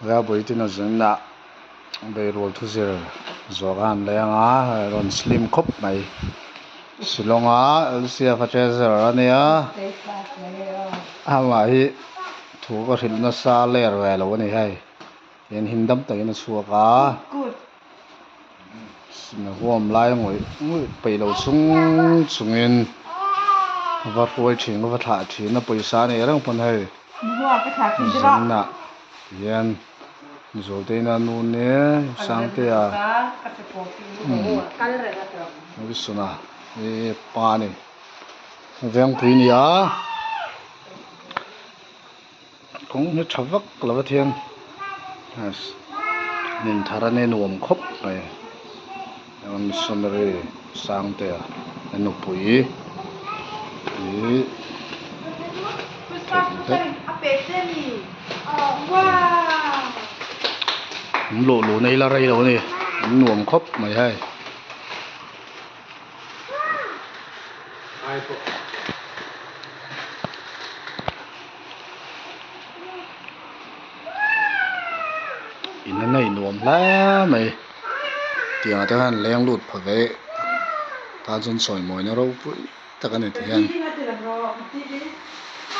Lalbuitin a zunah beirual thu zir zawh kha an leng a, a rawn slim khawp mai. Shillong a LCF a treasurer a nia, amah hi thu ka hrilh nasa ler ve lo a ni hei. Tihian him dam takin a chhuak a, huam lai ngawih ngawih peih lo chung chungin va hruai thin ka va thlah thin a, pawisa a nei reng pawn hei zinah. Tihian Zawlteina nu ne Sangtea Wilson-a hi pa a ni Vengpui a ni a kawng hi tha vak lo a thian hnim thar a nia nuam khawp mai missionary Sangtea a nupui hi An luh luh na ila rei lo a ni an nuam khawp mai hei. In a nei nuam hle mai tiang ah te khan leng lut pha ve tan chuan sawi mawina ropui tak a ni ti hian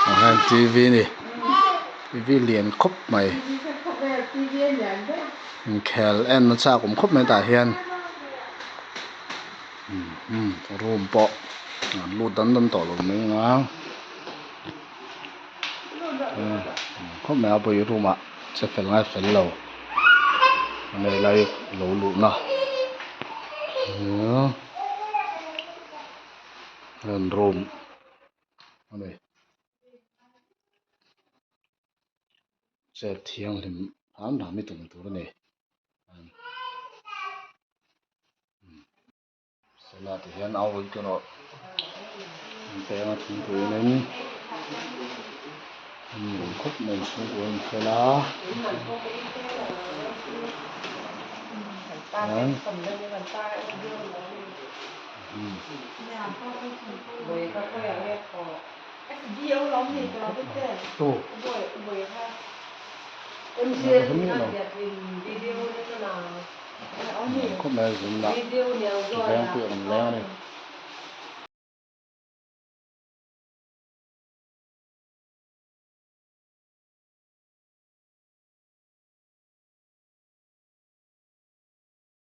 ah hian t v a ni t v lian khawp mai inkhel en na chak awm khawp mai tah hian umm room pawh an lut dan dan tawh lo mai ang a khawp mai a pawh hi room ah che fel ngai fel lo a nei lai lo luh na. An room a ni chet thianghlim hram hram hi tum tur a ni tunah ti hian au rawih erawh an peng a thingpui in an nuam khawp mai chhungkua an fel a. Khawp mai zun lah veng pawh a awm leng a ni.